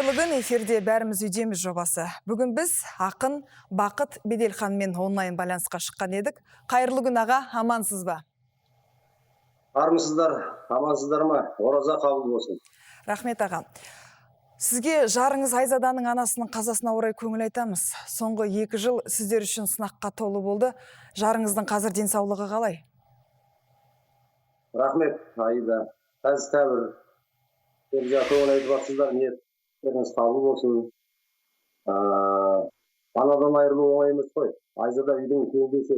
Қайырлы күн, эфирде «Бәріміз үйдеміз» жобасы. Бүгін біз ақын Бақыт Беделханмен онлайн байланысқа шыққан едік. Қайырлы күн, аға, амансыз ба? Армысыздар, амансыздар ма? Ораза қабыл болсын. Рахмет, аға. Сізге жарыңыз Айзаданың анасының қазасына орай көңіл айтамыз. Соңғы 2 жыл сіздер үшін сынаққа толы болды. Жарыңыздың қазір денсаулығы қалай? Рахмет, Аида. Қазір тәуір. Енді көңіл айтып жатсыздар, ниеттеріңіз қабыл болсын. Анадан айырылу оңай емес қой. Айзада үйдің кенжесі.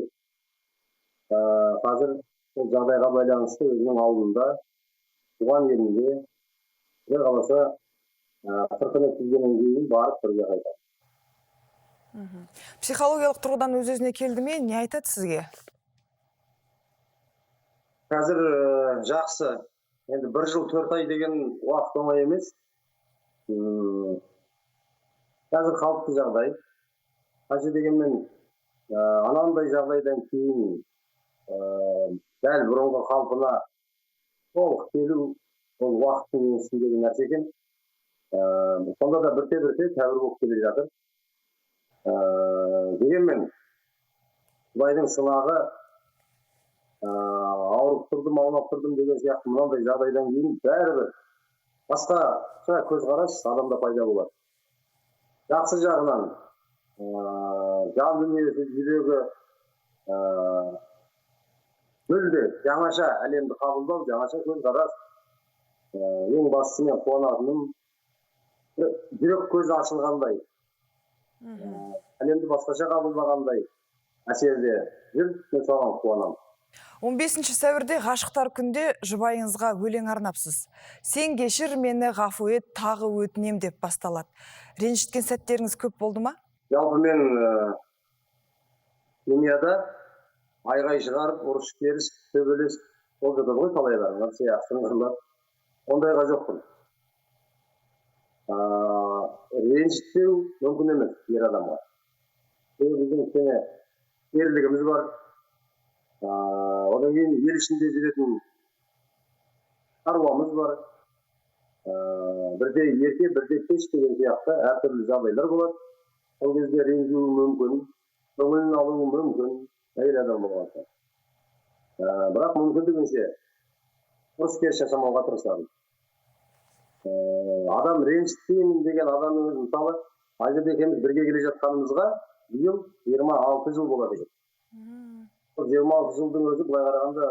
Қазір сол жағдайға байланысты өзінің ауылында, туған елінде, құдай қаласа, 40-ын өткізгеннен кейін барып бірге қайтады. Психологиялық тұрғыдан өз өзіне келді ме? Не айтады сізге? Қазір жақсы. Енді 1 жыл 4 ай деген уақыт оңай емес. Қазір қалыпты жағдай. Қанша дегенмен анандай жағдайдан кейін дәл бұрынғы қалпына толық келу ол уақыттың еншісіндегі нәрсе екен. Сонда да бірте бірте тәуір болып келе жатыр. Дегенмен Құдайдың сынағы, ауырып тұрдым, аунап тұрдым деген сияқты мынандай жағдайдан кейін бәрібір басқаша көзқарас адамда пайда болады. Жақсы жағынан жан дүниесі, жүрегі мүлде жаңаша әлемді қабылдау, жаңаша көзқарас. Ең бастысы, мен қуанатыным, бір жүрек көзі ашылғандай, әлемді басқаша қабылдағандай әсерде жүр. Мен соған қуанамын. 15 сәуірде, ғашықтар күнде жұбайыңызға өлең арнапсыз. «Сен кешір мені, ғафу ет, тағы өтінем» деп басталады. Ренжіткен сәттеріңіз көп болды ма? Жалпы мен семьяда айғай шығарып, ұрыс керіс, төбелес болып жатады ғой талайлар, мына сияқты сыңғырлар, ондайға жоқпын. Ренжітпеу мүмкін емес ер адамға, себебі біздің кішкене ерлігіміз бар. Одан кейін ел ішінде жүретін шаруамыз бар. Бірде ерте, бірде кеш деген сияқты әртүрлі жағдайлар болады. Ол кезде ренжуі мүмкін, көңілін алуы мүмкін әйел адам болған соң. Бірақ мүмкіндігінше ұрыс керіс жасамауға тырысамын. Адам ренжітпеймін деген адамның өзі, мысалы, Айзада екеуміз бірге келе жатқанымызға биыл 26 жыл болады екен. Сол 26 жылдың өзі былай қарағанда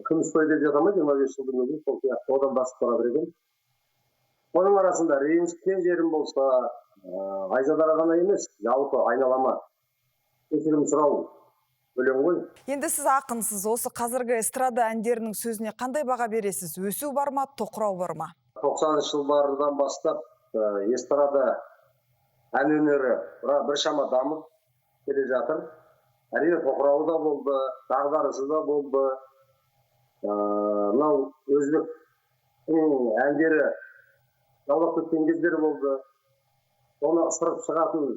күміс той деп жата ма, 25 жылдың өзі сол сияқты, одан да асып бара жатыр екен. Соның арасында ренжіткен жерім болса, Айзадаға ғана емес, жалпы айналама кешірім сұрау өлең ғой. Енді сіз ақынсыз. Осы қазіргі эстрада әндерінің сөзіне қандай баға бересіз? Өсу бар ма, тоқырау бар ма? 90-жылдардан бастап эстрада ән өнері біршама дамып келе жатыр. Әрине, тоқырауы да болды, дағдарысы да болды. Мынау өзбектің әндері жаулап кеткен кездер болды. Соны ысырып шығатын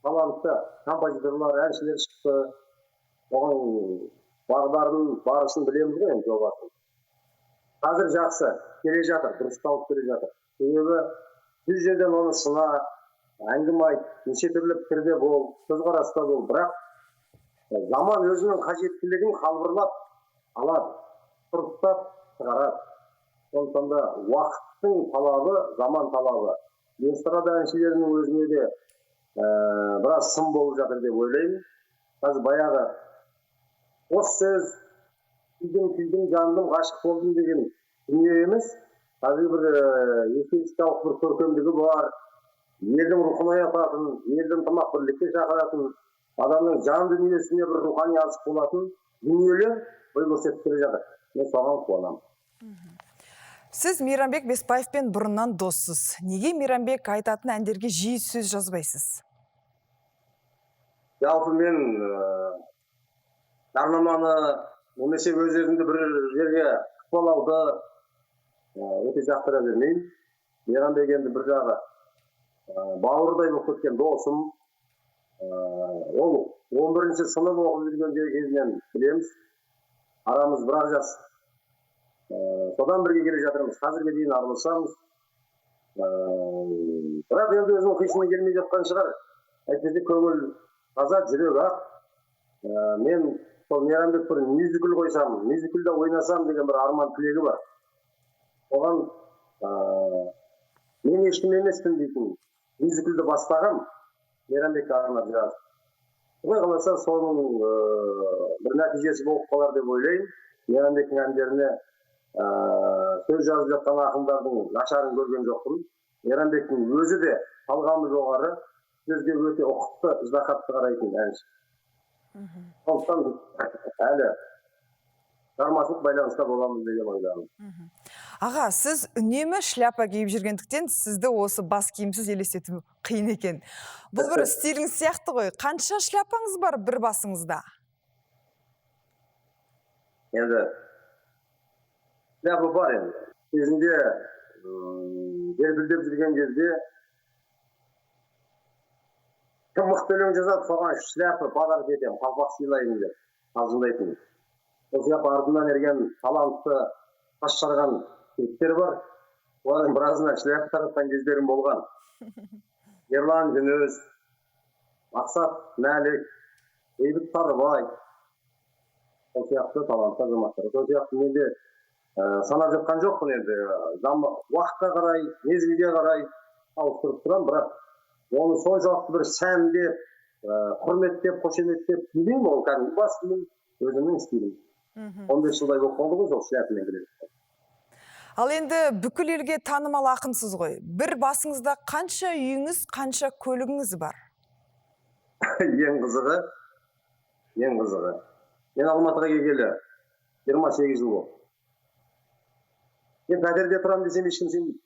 талантты композиторлар, әншілер шықты. Оған бағдарын, барысын білеміз ғой енді, жобасын. Қазір жақсы келе жатыр, дұрысталып келе жатыр, себебі жүз жерден оны сына, әңгіме айт, неше түрлі пікірде бол, көзқараста бол, бірақ заман өзінің қажеттілігін қалбырлап алады, сұрыптап шығарады. Сондықтан да уақыттың талабы, заман талабы эстрада әншілерінің өзіне де біраз сын болып жатыр деп ойлаймын. Қазір баяғы қос сөз, күйдім, күйдім, жандым, ғашық болдым деген дүние емес, қазір бір эстетикалық бір көркемдігі бар, елдің рухын оятатын, елді ынтымақ бірлікке шақыратын, адамның жан дүниесіне бір рухани азық болатын дүниелер бой көрсетіп келе жатыр. Мен соған қуанамын. Сіз Мейрамбек Беспаевпен бұрыннан доссыз. Неге Мейрамбек айтатын әндерге жиі сөз жазбайсыз? Жалпы мен жарнаманы немесе өз өзімді бір жерге қыспалауды өте жақтыра бермеймін. Мейрамбек енді бір жағы бауырдай болып кеткен досым. Ол 11-сынып оқып жүрген кезінен білеміз, арамыз бір ақ жас. Содан бірге келе жатырмыз, қазірге дейін араласамыз. Бірақ енді өзінің қисыны келмей жатқан шығар. Әйтпесе көңіл таза, жүрек ақ. Мен сол Мейрамбек бір мюзикл қойсам, мюзиклде ойнасам деген бір арман тілегі бар. Оған мен ешкім емеспін дейтін мюзиклді бастағам Мейрамбекке арнап жазып. Құдай қаласа соның бір нәтижесі болып қалар деп ойлаймын. Мейрамбектің әндеріне сөз жазып жатқан ақындардың нашарын көрген жоқпын. Мейрамбектің өзі де талғамы жоғары, сөзге өте ұқыпты, ыждаһатты қарайтын әнші. Сондықтан әлі шығармашылық байланыста боламыз деген ойдамын. Аға, сіз үнемі шляпа киіп жүргендіктен сізді осы бас киімсіз елестету қиын екен. Бұл бір стиліңіз сияқты ғой. Қанша шляпаңыз бар бір басыңызда? Енді шляпа бар енді. Кезінде желпілдеп жүрген кезде кім мықты өлең жазады, соған шляпа подарок етемін, қалпақ сыйлаймын деп қалжыңдайтын. Сол сияқты артынан ерген талантты тас жарған жігіттер бар. Олардың біразына шляпа таратқан кездерім болған. Ерлан Жүніс, Мақсат Мәлік, Бейбіт Сарыбай, сол сияқты талантты азаматтар. Сол сияқты мен де санап жатқан жоқпын енді. Уақытқа қарай, мезгілге қарай ауыстырып тұрамын, бірақ оны соншалықты бір сәндеп, құрметтеп, қошеметтеп кимеймін, ол кәдімгі бас киім, өзімнің стилім. 15 жылдай болып қалды ғой сол шляпамен келе жатқан. Ал енді бүкіл елге танымал ақынсыз ғой. Бір басыңызда қанша үйіңіз, қанша көлігіңіз бар? Ең қызығы. Мен Алматыға келгелі 28 жыл болды. Мен пәтерде тұрамын десем ешкім сенбейді.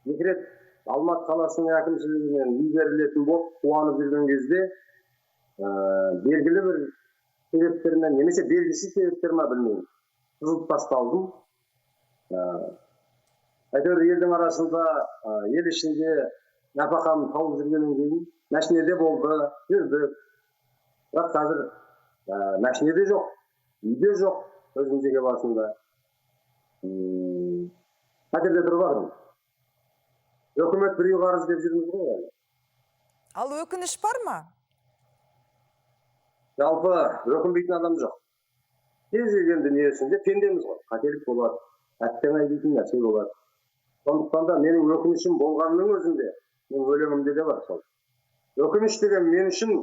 Екі рет Алматы қаласының әкімшілігінен үй берілетін болып қуанып жүрген кезде, белгілі бір себептермен, немесе белгісіз себептер ма білмеймін, қызылып тасталдым. Әйтеуір елдің арасында, ел ішінде нәпақамды тауып жүргеннен кейін мәшинеде болды, жүрдік. Бірақ қазір, мәшинеде жоқ, үйде жоқ, өзім жеке басымда. Пәтерде тұрып жатырмын. Өкімет бір үй қарыз деп жүрміз ғой әлі. Ал өкініш бар ма? Жалпы өкінбейтін адам жоқ. Кез келген дүниесінде пендеміз ғой, қателік болады, әттең-ай дейтін нәрсе болады. Сондықтан да менің өкінішім болғанның өзінде, менің өлеңімде де бар сол. Өкініш деген мен үшін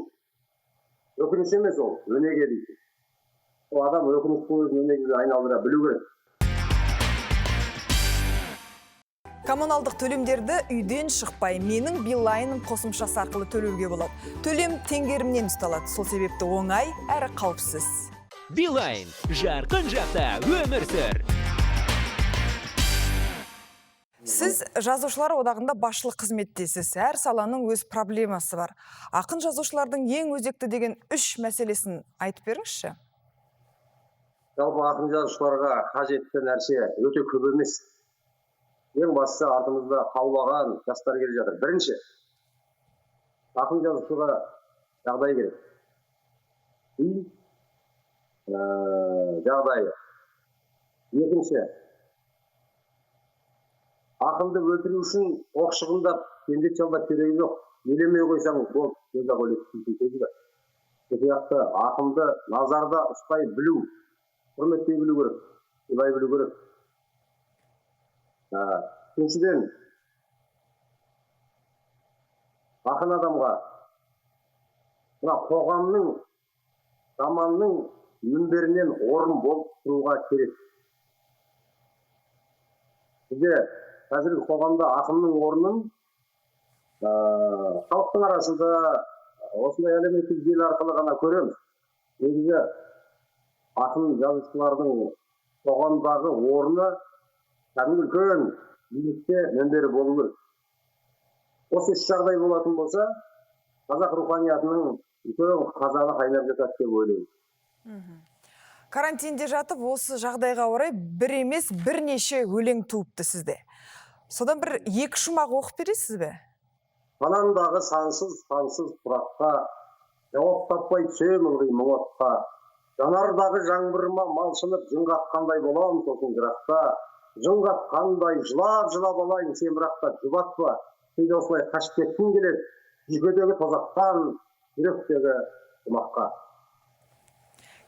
өкініш емес ол, өнеге дейтін. Ол адам өкініштің өзін өнегеге айналдыра білу керек. Коммуналдық төлемдерді үйден шықпай, менің Билайным қосымшасы арқылы төлеуге болады. Төлем теңгерімнен ұсталады, сол себепті оңай әрі қауіпсіз. Билайн, жарқын жақта өмір сүр. Сіз жазушылар одағында басшылық қызметтесіз. Әр саланың өз проблемасы бар. Ақын жазушылардың ең өзекті деген үш мәселесін айтып беріңізші. Жалпы ақын жазушыларға қажетті нәрсе өте көп емес. Ең бастысы артымызда қаулаған жастар келе жатыр. Бірінші, ақын жазушыға жағдай керек. Үй, жағдайы. Екінші, ақынды өлтіру үшін оқ шығындап, ендек жалдап керегі жоқ. Елемей қойсаң, болды, өзі-ақ өледі дейтін сөзі бар. Сол сияқты ақынды назарда ұстай білу, құрметтей білу керек, сыйлай білу керек. Үшіншіден, ақын адамға мына қоғамның, заманның мінберінен орын болып тұруға керек. Бізде қазіргі қоғамда ақынның орнын, халықтың арасында осындай әлеуметтік желі арқылы ғана көреміз. Негізі ақын жазушылардың қоғамдағы орны кәдімгі үлкен билікте мінбері болу керек. Осы үш жағдай болатын болса, қазақ руханиятының үлкен қазаны қайнап жатады деп ойлаймын. Карантинде жатып, осы жағдайға орай бір емес, бірнеше өлең туыпты сізде. Содан бір екі шумақ оқып бересіз бе? Санамдағы сансыз, сансыз сұраққа жауап таппай түсемін ылғи мұң отқа. Жанардағы жаңбырыма малшынып жын қаққандай боламын сосын жырақта. Жын қапқандай жылап жылап алайын, сен бірақ та жұбатпа. Кейде осылай қашып кеткім келеді жүйкедегі тозақтан, жүректегі жұмаққа.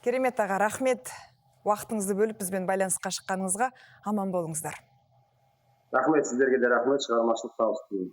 Керемет, аға, рахмет уақытыңызды бөліп, бізбен байланысқа шыққаныңызға. Аман болыңыздар. Рахмет сіздерге де, рахмет, шығармашылық табыс тілеймін.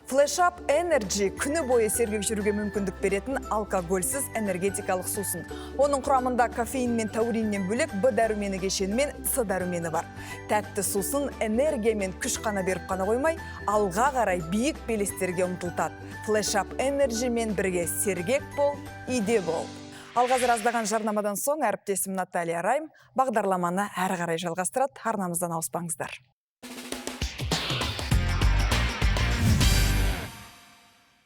Flash Up Energy – күні бойы сергек жүруге мүмкіндік беретін алкогольсіз энергетикалық сусын. Оның құрамында кофеин мен тауриннен бөлек Б дәрумені кешені мен С дәрумені бар. Тәтті сусын энергия мен күш қана беріп қана қоймай, алға қарай биік белестерге ұмтылтады. Flash Up Energy мен бірге сергек бол, үйде бол. Ал қазір аздаған жарнамадан соң әріптесім Наталья Райм бағдарламаны әрі қарай жалғастырады. Арнамыздан ауыспаңыздар.